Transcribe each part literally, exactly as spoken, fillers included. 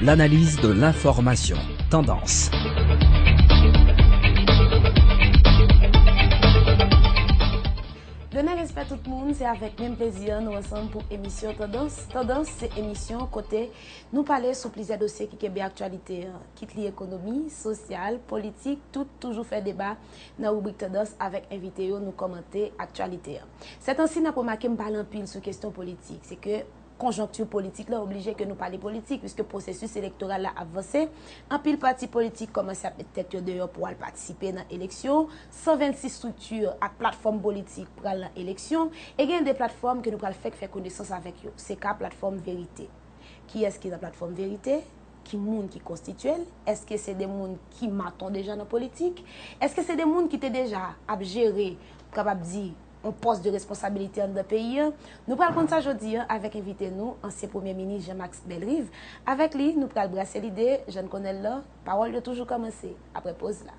L'analyse de l'information. Tendance. Donnen respè tout moun, se avèk menm plezi an nou ansanm pou emisyon Tandans. Tandans se emisyon kote nou pale sou plizyè dosye ki kenbe aktyalite an, kit li ekonomi, sosyal, politik, tout toujou fè deba nan ribrik Tandans avèk envite yo, nou kòmante aktyalite an. Sètansi, n ap remake m pale anpil sou kesyon politik, se ke konjonkti politik la oblije ke nou pale politik, piske pwosesis elektoral la ap vanse. Anpil pati politik kòmanse ap met tèt yo deyò pou al patisipe nan eleksyon. San vennsis estrikti ak platfòm politik pral nan eleksyon. E gen de platfòm ke nou pral fèk fè konesans avèk yo. Se ka platfòm Verite. Kiyès ki nan platfòm Verite? Ki moun ki konstitye l? Èske se de moun ki maton deja nan politik? Èske se de moun ki te deja ap jere, m kapab di, yon pòs de responsabilite anndan peyi an? Nou pral konn sa jodi an avèk envite nou, ansyen premye minis Jean Max Bellerive. Avèk li, nou pral brase lide, jan n konnen l lan, pawòl yo toujou kòmanse apre poz la.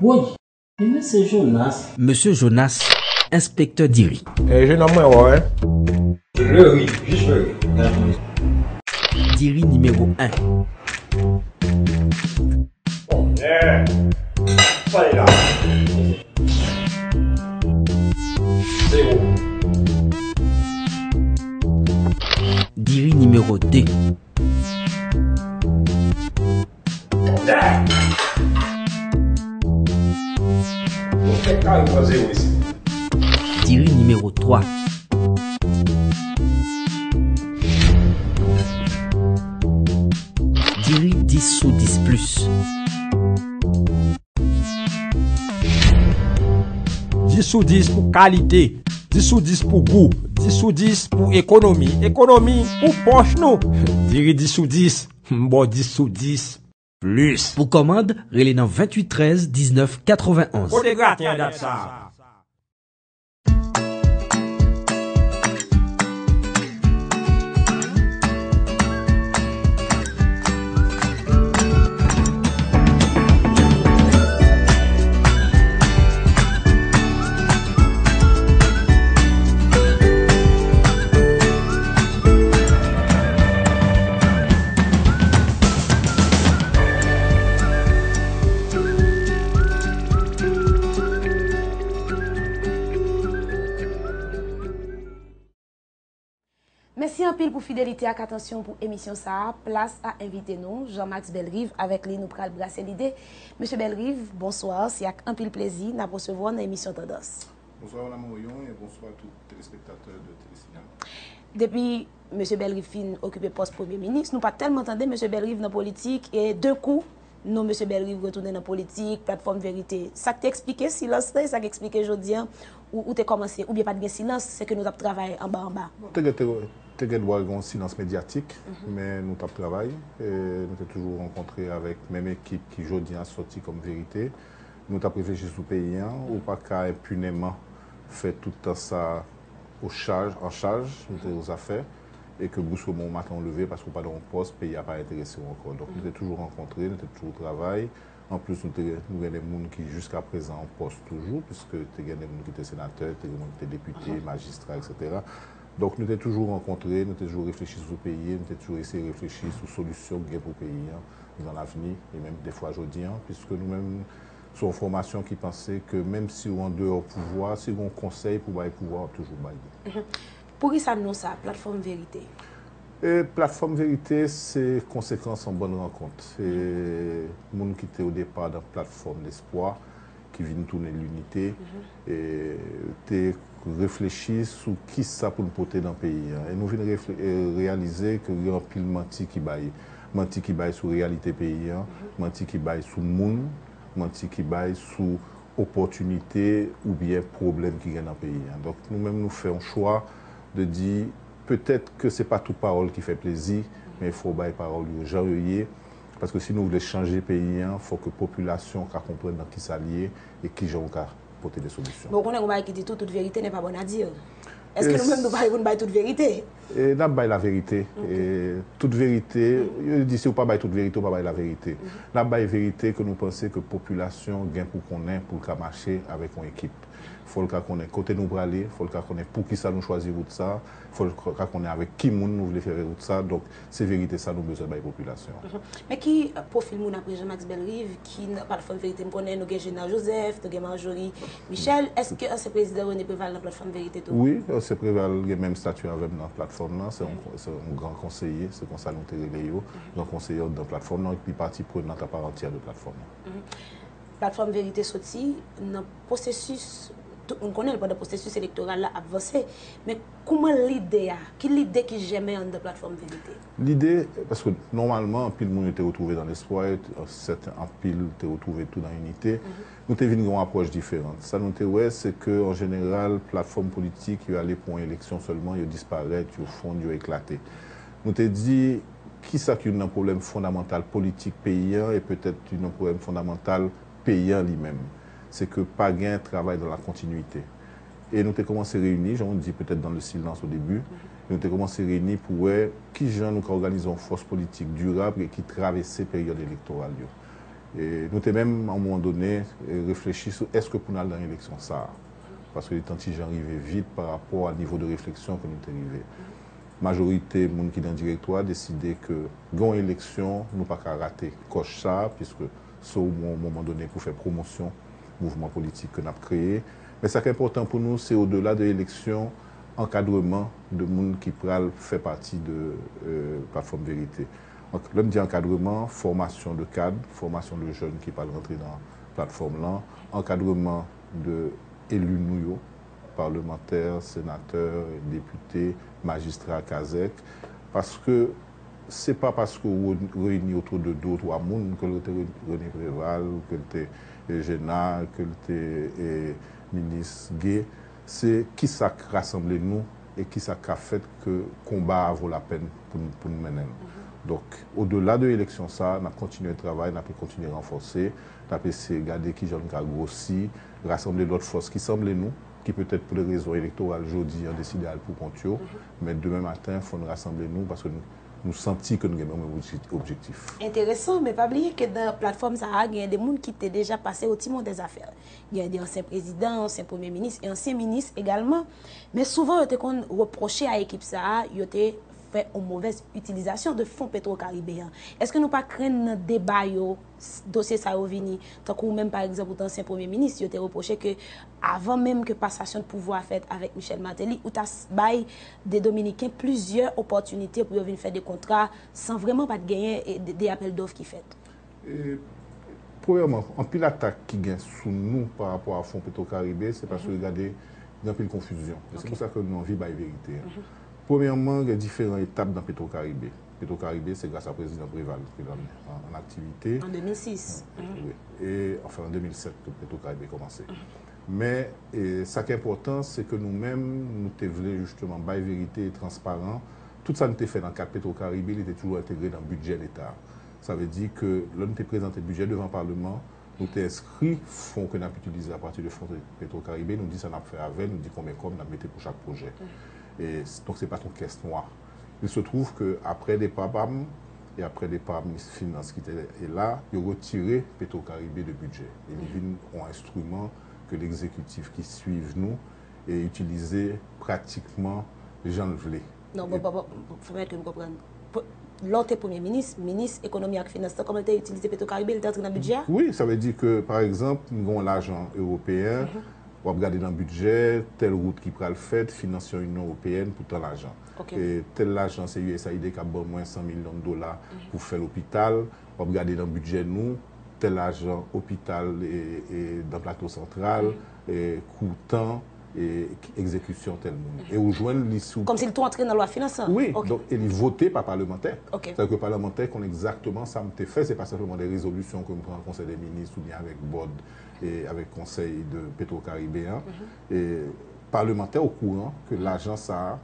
Woy, e mesye Jonas? Mesye Jonas, enspektè diri. E, jenòm mwen wè w, wi. Fleri, jis Fleri. Diri nimewo en. Sa e la. Zewo. Diri nimewo de. Ou fèk kare pran zewo isi. Diri nimewo twa. Diri dis sou dis plis. Dis sou dis pou kalite, dis sou dis pou gou, dis sou dis pou ekonomi, ekonomi pou pòch nou. Diri dis sou dis, m ba w dis sou dis plis. Pou kòmand, rele nan venntuit trèz diznèf katrevenonz. Kote graten an dat sa a? Mèsi anpil pou fidelite ak atansyon pou emisyon sa a. Plas a envite nou, Jean Max Bellerive. Avèk li, nou pral brase lide. Mesye Bellerive, bonswa. Se ak anpil plezi n ap resevwa w nan emisyon Tandans. Bonsoir, Madame Orion, et bonsoir à tous les téléspectateurs de Télé Signal. Depi Mesye Bellerive fin okipe pòs premye minis, nou pa t tèlman tande Mesye Bellerive nan politik, e de kou, non Mesye Bellerive retounen nan politik, platfòm Verite. Sa k te eksplike silans lan, e sa k eksplike jodi an, ou, ou te kòmanse, oubyen pa t gen silans, se ke nou t ap travay anba anba? Te gen, te, te gen dwa gen yon silans medyatik, men nou t ap travay, e nou te toujou rankontre avèk menm ekip ki jodi an sòti kòm Verite. Nou t ap reflechi sou peyi an, ou pa ka enpineman fè tout tan sa o chaj, an chaj, nou te o zafè, e ke bruskeman yon maten ou leve, paske ou pa nan yon pòs, peyi a pa enterese w ankò. Donk, nou te toujou rankontre, nou te toujou travay. Anplis, nou te, nou gen de moun ki jiskaprezan an pòs toujou, piske te gen de moun ki te senatè, te gen moun ki te depite, majistra, etsetera. Donk, nou te toujou rankontre, nou te toujou reflechi sou peyi, nou te toujou eseye reflechi sou solisyon ki gen pou peyi an nan lavni, e menm defwa jodi an, piske nou menm, se yon fòmasyon ki panse ke menm si w andeyò pouvwa, si w gen yon konsèy pou bay pouvwa, w ap toujou bay li. Poukisa non sa, Platfòm Verite? E Platfòm Verite, se konsekans yon bann rankont. E moun ki te o depa nan Platfòm Lespwa, ki vin tounen Linite, e te reflechi sou kisa pou n pote nan peyi an. E nou vin refle-, e reyalize ke gen anpil manti ki bay. Manti ki bay sou reyalite peyi an, manti ki bay sou moun, manti ki bay sou opòtinite oubyen pwoblèm ki gen nan peyi an. Donk, nou menm, nou fè yon chwa de di, petèt ke se pa tout pawòl ki fè plezi, men fò w bay pawòl yo jan yo ye, paske si nou vle chanje peyi an, fò ke popilasyon ka konprann nan kisa l ye e kijan w ka pote de solisyon. Bon, ou konnen gen yon bagay ki di tou, toute vérité n'est pas bonne à dire. Èske nou menm nou pare pou n bay tout verite? E n ap bay laverite. E tout verite, yo di si w pa bay tout verite, w pa bay laverite. N ap bay verite ke nou panse ke popilasyon gen pou konnen pou l ka mache avèk yon ekip. Fò l ka konnen kote nou prale, fò l ka konnen poukisa nou chwazi wout sa, fò l ka konnen avèk ki moun nou vle fè wout sa. Donk, se verite sa nou bezwen bay popilasyon an. Men ki pwofil moun apre Jean Max Bellerive ki nan Platfòm Verite? M konnen nou gen Jenal Joseph, nou gen Marjorie Michel. Èske ansyen prezidan René Préval nan Platfòm Verite tou? Wi, ansyen Préval gen menm stati avè m nan platfòm nan. Se yon, se yon gran konseye, se konsa nou te rele yo. Gran konseye anndan platfòm nan, epi pati prenant a pa antyè de platfòm nan. Platfòm Verite soti nan pwosesis, tout moun konnen l, pandan pwosesis elektoral la ap vanse. Men kouman lide a, ki lide ki jèmen anndan Platfòm Verite? Lide, paske nòmalman, anpil moun yo te retwouve nan lespwa, sèten anpil te retwouve tou nan inite. Nou te vin gen yon apwòch diferan. Sa nou te wè, se ke an jeneral, platfòm politik yo ale pou yon eleksyon sèlman, yo disparèt, yo fonn, yo eklate. Nou te di, kisa k youn nan pwoblèm fondamantal politik peyi an e petèt youn nan pwoblèm fondamantal peyi an li menm, se ke pa gen travay dans la continuité. E nou te kòmanse reyini, jan w di, petèt dans le silence au début, nou te kòmanse reyini pou wè kijan nou ka òganize yon fòs politik dirab e ki travèse peryòd elektoral yo. E nou te menm, a yon moman done, reflechi sou èske pou n al nan eleksyon sa a. Paske li t yon ti jan rive vit pa rapò a nivo de refleksyon ke nou te rive. Majorite moun ki nan direktwa a deside ke gen yon eleksyon, nou pa ka rate kòch sa a, piske se yon moman done pou fè pwomosyon mouvman politik ke n ap kreye. Men sa k enpòtan pou nou, se odela de eleksyon, ankadreman de moun ki pral fè pati de Platfòm Verite. Lè m di ankadreman, fòmasyon de kad, fòmasyon de jèn ki pral rantre nan platfòm lan, ankadreman de eli nou yo, palmantè, senatè, depite, majistra, kazèk, paske se pa paske w reyini otou de de ou twa moun, ke l te René Préval, ke l te Jenal, ke l te minis Gay, se kisa k rasanble nou e kisa k ka fèt ke konba a vo lapèn pou n mennen l. Donk, odela de eleksyon sa a, n ap kontinye travay, n ap kontinye ranfòse, n ap eseye gade kijan n ka gwosi, rasanble lòt fòs ki sanble nou, ki petèt pou de rezon elektoral jodi an deside al pou kont yo, men demen maten fò n rasanble nou paske nou, nou santi ke nou gen menm objektif. Enteresan, men pa bliye ke nan platfòm sa a, gen de moun ki te deja pase au timon des affaires. Gen de ansyen prezidan, ansyen premye minis e ansyen minis egalman. Men souvan yo te konn repwoche a ekip sa a, yo te fè yon movèz itilizasyon de fon Petro Caribe an. Èske nou pa krenn nan deba yo, dosye sa yo vini, tankou ou menm pa egzanp ou te ansyen premye minis, yo te repwoche ke avan menm ke pasasyon de pouvwa fèt avèk Michel Martelly, ou ta bay de Dominiken plizyè opòtinite pou yo vin fè de kontra san vrèman pa t genyen de apèl dòf ki fèt. Premyèman, anpil atak ki gen sou nou pa rapò a fon Petro Caribe, se paske yo gade gen anpil konfizyon. E se pou sa ke nou anvi bay verite a. Premyèman, gen diferan etap nan Petro Caribe. Petro Caribe, se gras a prezidan Préval ke l an aktivite. An de mil sis. Wi. E, anfen, an de mil sèt ke Petro Caribe kòmanse. Men, e, sa ki enpòtan, se ke nou menm, nou te vle jisteman bay verite e transparan. Tout sa nou te fè nan kad Petro Caribe, li te toujou entegre nan bidjè Leta. Sa vle di ke lè nou te prezante bidjè devan Palman, nou te enskri fon ke n ap itilize apati de fon Petro Caribe, nou di sa n ap fè avè l, nou di konbyen kòb n ap mete pou chak pwojè. E, donk, se pa t yon kès nwa. Il se trouve que après départ pa m, e apre depa minis finans ki te la, yo retire Petro Caribe de bidjè. E li vin yon enstriman ke legzekitif ki swiv nou e itilize pratikman jan l vle. Non, bon, bon, bon, fò mèt ke m konprann. Lè w te premye minis, minis ekonomi ak finans lan, kòman l te itilize Petro Caribe, li te antre nan bidjè a? Wi, sa vle di ke, pa egzanp, nou gen yon lajan ewopeyen, w ap gade nan bidjè, tèl wout ki pral fèt, finanse yon Inyon Ewopeyèn pou tan lajan. E tèl lajan, se U S A I D k ap ban mwen san milyon dola pou fè lopital. W ap gade nan bidjè nou, tèl lajan opital e, e nan Plato Santral, e kou tan, e egzekisyon tèl moun. E ou jwenn li sou. Kòmsi l tou antre nan lwa finans lan? Wi, donk, e li vote pa palmantè. Sa vle di ke palmantè konn egzakteman sa m te fè, se pa senpleman de rezolisyon ke m pran an konsèy de minis oubyen avèk bòd e avèk konsèy de Petro Caribe an. E palmantè okouran ke lajan sa a,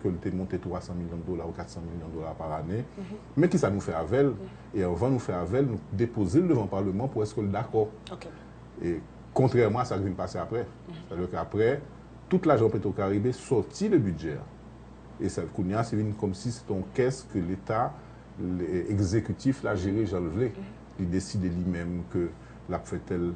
ke l te monte twa san milyon dola ou kat san milyon dola pa ane. Men kisa nou fè avè l? E anvan nou fè avè l, nou depoze l devan palman pou èske l dakò. E kontrèman a sa k vin pase apre. Sètadi ke apre, tout lajan Petro Caribe sòti de bidjè a. E sa, kounye a, se vin kòmsi se te yon kès ke Leta, egzekitif la jere jan l vle. Li deside li menm ke l ap fè tèl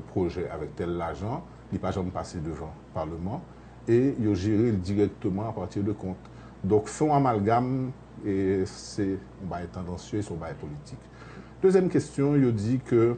pwojè avèk tèl lajan. li pa janm pase devan Palman, e yo jere l dirèkteman apati de kont. Donk, fè yon amalgam, e se yon bagay tandansye, se yon bagay politik. Dezyèm kesyon, yo di ke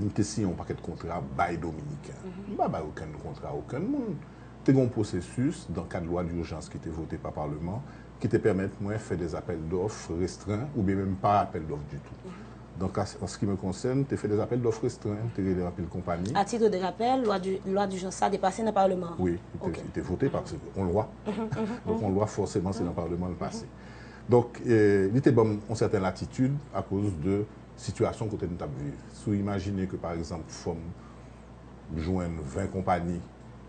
m te siyen yon pakèt kontra bay Dominiken. M pa bay okenn kontra a okenn moun. Te gen yon pwosesis, dan kad lwa dijans ki te vote pa Palman, ki te pèmèt mwen fè des appels d'offres restreints oubyen menm pa appel d'offres ditou. Donk, an, an ce qui me concerne, te fè des appels d'offres restreints, te rele anpil konpayi. À titre de rappel, lwa di, lwa dijans sa te pase nan Palman an? Wi, li te, li te vote paske yon lwa. Donk, yon lwa, fòseman, se nan Palman l pase. Donk, eh, li te ban m yon sèten latitid akoz de sitiyasyon kote m t ap viv. Si w imajine ke, pa egzanp, fò m jwenn ven konpayi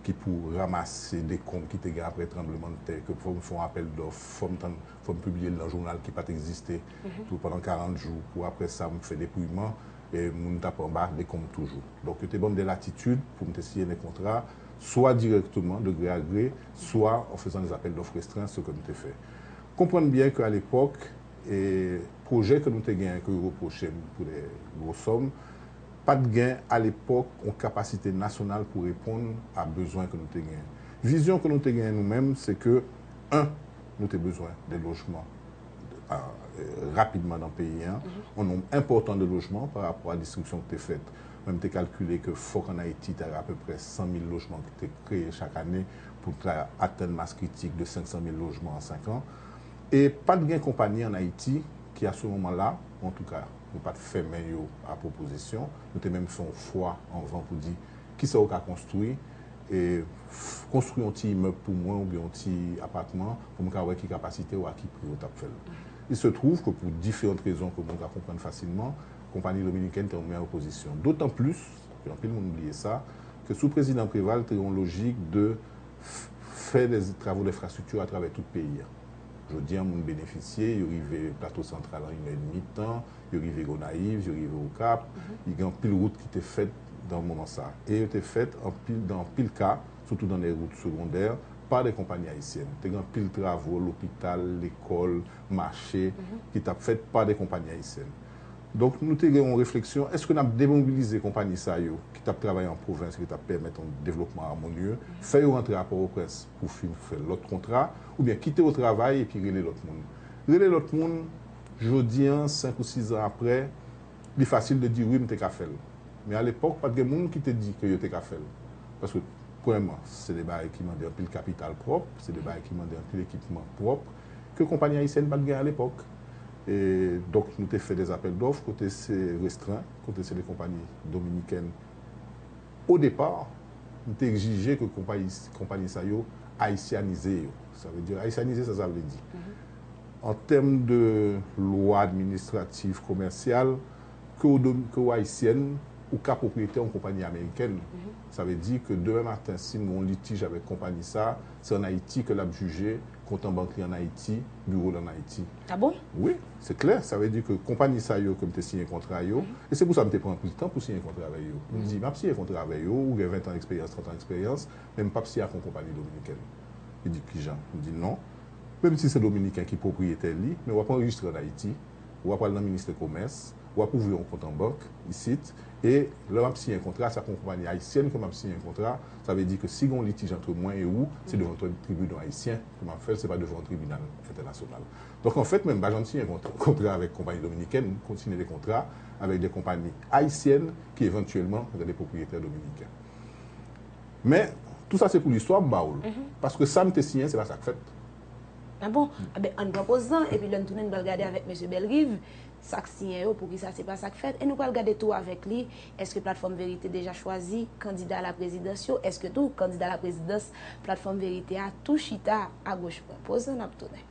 ki pou ranmase dekonb ki te gen apre tranblemanntè, ke fò m fè yon apèl dòf, fò m tann, fò m pibliye l nan jounal ki pa t egziste tou pandan karant jou, pou apre sa m fè depwayman, e moun t ap anba dekonb toujou. Donk, yo te ban m de latitid pou m te siyen de kontra, swa dirèkteman, de gré à gré, swa an fezan de apèl dòf restren, se ke m te fè. Konprann byen ke alepòk, e pwojè ke nou te genyen, ke yo repwoche m pou de gwo sòm, pa t gen alepòk yon kapasite nasyonal pou reponn a bezwen ke nou te genyen. Vizyon ke nou te genyen nou menm, se ke, en, nou te bezwen de lojman, a, e, rapidman nan peyi an, yon nonb enpòtan de lojman pa rapò a destriksyon ki te fèt. Mwen, m te kalkile ke fòk ann Ayiti ta gen apeprè san mil lojman ki te kreye chak ane pou ta atenn mas kritik de senk san mil lojman an senk an. E pa t gen konpayi ann Ayiti ki, a se moman la, antouka, nou pa t fèmen yo a pwopozisyon. Nou te menm fè yon fwa anvan pou di, kisa w ka konstwi, e, f-, konstwi yon ti imèb pou mwen oubyen yon ti apatman pou m ka wè ki kapasite w a ki pri w t ap fè l. Il se trouve que, pou diferan rezon ke moun ka konprann fasilman, konpayi dominikèn te an meyè pozisyon. Dotan plis, e anpil moun bliye sa, ke sou prezidan Préval te yon lojik de f-, fè de travo denfrastrikti atravè tout peyi a. Jodi a, moun benefisye, yo rive Plato Santral an inèdmi tan, yo rive Gonayiv, yo rive Okap, gen anpil wout ki te fèt nan moman sa. E yo te fèt anpil, dan anpil ka, sitou dan de wout segondè, pa de konpayi ayisyèn. Te gen anpil travo, lopital, lekòl, mache, ki t ap fèt pa de konpayi ayisyèn. Donk, nou te gen yon refleksyon, èske n ap demobilize konpayi sa yo ki t ap travay an pwovens, ki t ap pèmèt yon devlopman amonye, fè yo rantre a Pòtoprens pou fin fè lòt kontra, oubyen kite yo travay epi rele lòt moun? Rele lòt moun, jodi an, senk ou sis an apre, li fasil de di, wi, m te ka fè l. Men alepòk, pa t gen moun ki te di ke yo te ka fè l. Paske, premyèman, se de bagay ki mande anpil kapital pwòp, se de bagay ki mande anpil ekipman pwòp, ke konpayi ayisyèn pa t gen alepòk. E, donk, nou te fè de apèl dòf, kote se restren, kote se de konpayi dominikèn. O depa, m te egzije ke konpayi, konpayi sa yo ayisyanize yo. Sa vle di, ayisyanize, sa sa vle di? An tèm de lwa administratif, komèsyal, ke w dom-, ke w ayisyèn, ou ka pwopriyetè yon konpayi amerikèn. Sa vle di ke demen maten, si m gen yon litij avèk konpayi sa, se ann Ayiti ke l ap jije, kont an bank li ann Ayiti, biwo l ann Ayiti. A bon? Wi, se klè. Sa vle di ke konpayi sa yo ke m te siyen kontra yo, e se pou sa m te pran anpil tan pou siyen kontra avè yo. M di, m ap siyen kontra avè yo, ou gen ven tan eksperyans, trant an eksperyans, men m p ap siyen ak yon konpayi dominikèn. Li di, kijan? M di, non. Menm si se Dominiken ki pwopriyetè li, men w ap anrejistre ann Ayiti, w ap al nan ministè komès, w ap ouvri yon kont an bank isit, e lè m ap siyen kontra, se ak yon konpayi ayisyèn ke m ap siyen kontra, sa vle di ke si gen yon litij ant mwen e ou, se devan tri-, tribinal ayisyen ke m ap fè l, se pa devan yon tribinal entènasyonal. Donk, anfèt, mwen, m pa janm siyen kont-, kontra avèk konpayi dominikèn, m kontinye de kontra avèk de konpayi ayisyèn ki evantyèlman gen de pwopriyetè dominiken. Men, tou sa se pou listwa m ba w l. Paske sa m te siyen, se pa sa k fèt. A bon? Enben, ann pran poz lan, epi lè n tounen, n pral gade avèk mesye Bellerive, sa k siyen yo, poukisa se pa sa k fèt, e nou pral gade tou avèk li, èske Platfòm Verite deja chwazi kandida laprezidans yo, èske tou kandida laprezidans Platfòm Verite a tou chita agoch mwen. Poz lan, n ap tounen.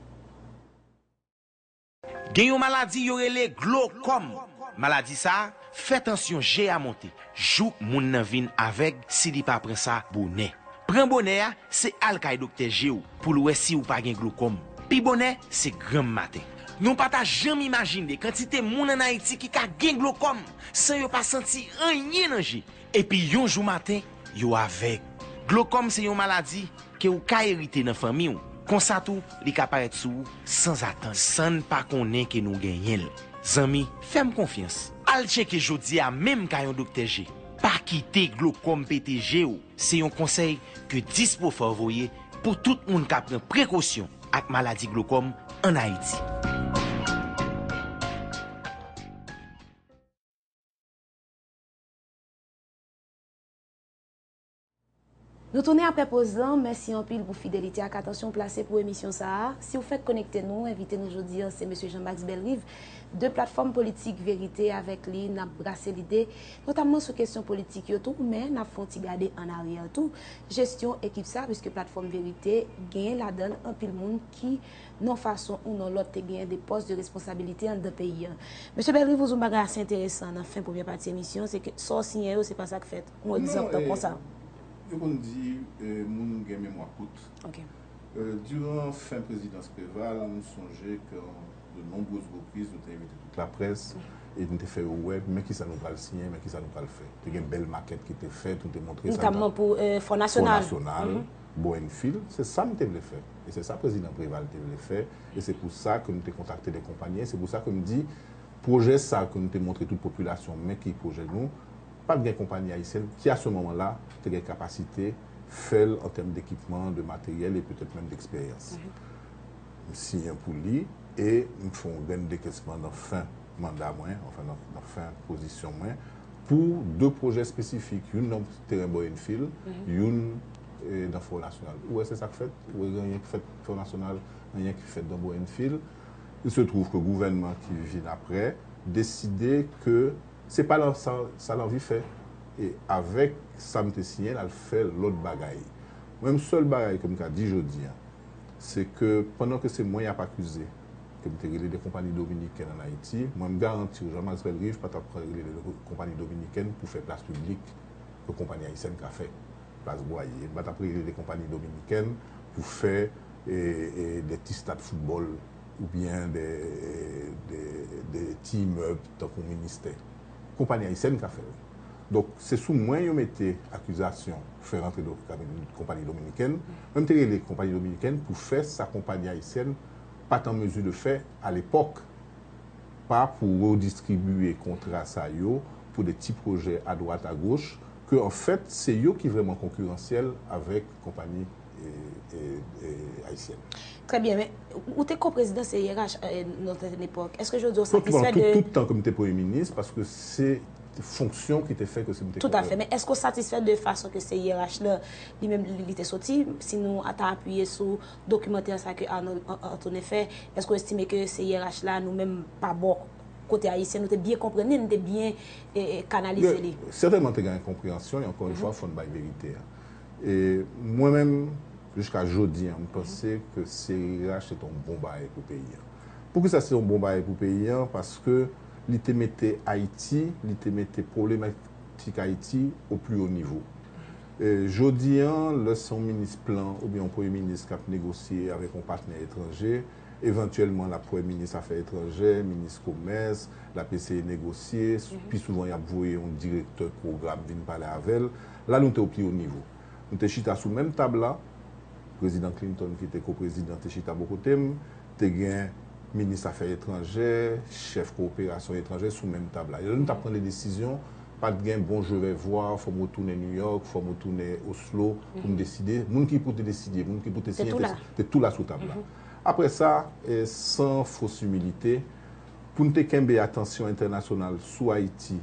Gen yon maladi yo rele glokòm. Maladi sa a fè tansyon je a monte, jouk moun nan vin avèg si li pa pran sa bonè. Pran bonè a, se al kay doktè je w pou l wè si w pa gen glokòm. Pi bonè, se granm maten. Nou pa ta janm imajine kantite moun ann Ayiti ki ka gen glokòm san yo pa santi anyen nan je. Epi yon jou maten, yo avèg. Glokòm se yon maladi ke w ka erite nan fanmi w. Konsa tou, li ka parèt sou ou sanzatann, san n pa konnen ke nou genyen l. Zanmi, fè m konfyans. Al tcheke jodi a menm kay yon doktè je. Pa kite glokòm pete je w. Se yon konsèy ke Disprofor voye pou tout moun ka pran prekosyon ak maladi glokòm ann Ayiti. Nou tounen apre poz lan. Mèsi anpil pou fidelite ak atansyon w plase pou emisyon sa a. Si w fèk konekte nou, envite nou jodi a se mesye Jean Max Bellerive de platfòm politik Verite. Avèk li, n ap brase lide, notamman sou kesyon politik yo tou, men n ap fè yon ti gade ann aryè tou, jesyon ekip sa, piske platfòm Verite genyen ladan l anpil moun ki, nan fason ou nan lòt, te genyen de pòs de responsabilite anndan peyi a. Mesye Bellerive, ou di yon bagay ase enteresan nan fen premyè pati emisyon, se ke sa w siyen yo, se pa sa k fèt. Yon egzanp tankou sa. Yo konn di, eh, moun gen memwa kout. Ok. Eh, diran fen prezidans Preval, m sonje ke de nonbrez repriz nou te envite tout laprès e nou te fè yo wè men kisa nou pral siyen, men kisa nou pral fè. Te gen bèl makèt ki te fèt, nou te montre sa. Notamman pou eh, Fò Nasyonal. Fò Nasyonal, Bowenfield, se sa m te vle fè. E se sa prezidan Preval te vle fè. E se pou sa ke m te kontakte de konpayi. Se pou sa ke m di, pwojè sa ke nou te montre tout popilasyon, men ki pwojè nou, pa t gen konpayi ayisyèn ki, a se moman la, te gen kapasite fè l an tèm dekipman, de materyèl e petèt menm deksperyans. M siyen pou li e m fè yon grenn dekesman nan fen manda mwen, anfen nan, nan fen pozisyon mwen, pou de pwojè espesifik, youn nan teren Bowenfield, youn eh, nan Fò Nasyonal. Ou wè se sa k fèt, ou wè gen anyen ki fèt Fò Nasyonal, anyen ki fèt nan Bowenfield. Il se trouve ke gouvènman ki vin apre deside ke se pa sa l anvi fè. E avèk sa m te siyen, l al fè lòt bagay. Mwen menm, sèl bagay ke m ka di jodi a, se ke pandan ke se mwen y ap akize ke m te rele de konpayi dominikèn ann Ayiti, mwen m garanti w Jean Max Bellerive pa t ap pran rele de konpayi dominikèn pou fè plas piblik ke konpayi ayisyèn ka fè, plas Bwaye. M pa t ap rele de konpayi dominikèn pou fè eh, eh, de ti stad foutbòl oubyen de, eh, de, de ti imèb tankou ministè. Konpayi ayisyèn ka fè l. Donk, se sou mwen yo mete akizasyon fè rantre do, konpayi dominikèn. Mwen m te rele konpayi dominikèn pou fè sa konpayi ayisyèn pa t an mezi de fè alepòk. Pa pou redistribiye kontra sa yo pou de ti pwojè adwat agoch, ke anfèt, se yo ki vrèman konkiransyèl avèk konpayi eh, eh, eh, ayisyèn. Trè byen, men ou te ko-prezidan C I R H nan sèten epòk. Èske jodi w satisfè de... Tout tan ke m te premye minis, paske se fonksyon ki te fè ke se m te... Toutafè, men èske w satisfè de fason ke C I R H la, li menm, li te soti, si nou ta apiye sou dokimantè sa ke Arnold Antonin fè, èske w estime ke C I R H la, nou menm, pa bò kote ayisyen, nou te byen konprann li, nou te byen eh, eh, kanalize li? Sètènman, te gen enkonpreyansyon, e ankò yon fwa, fò n bay verite a. E mwen menm, jiska jodi a, m panse ke C I R H se te yon bon bagay pou peyi a. Poukisa se te yon bon bagay pou peyi a? Paske li te mete Ayiti, li te mete pwoblematik Ayiti au plus haut niveau. E jodi a, lè se yon minis plan oubyen yon premye minis k ap negosye avèk yon patnè etranje, evantyèlman, l ap wè minis afè etranjè, minis komès, l ap eseye negosye. Pi souvan, y ap voye yon direktè pwogram vin pale avè l. La, nou te au plus haut niveau. Nou te chita sou menm tab la. Prezidan Clinton, ki te ko-prezidan, te chita bò kote m. Te gen minis afè etranjè, chèf kowoperasyon etranjè sou menm tab la. E lè nou t ap pran de desizyon, pa t gen bon, je vais voir, fò m retounen New York, fò m retounen Oslo pou m deside. Moun ki pou te deside, moun ki pou te siyen, te tou la sou tab la. Apre sa, eh, san fos imilite, pou n te kenbe atansyon entènasyonal sou Ayiti,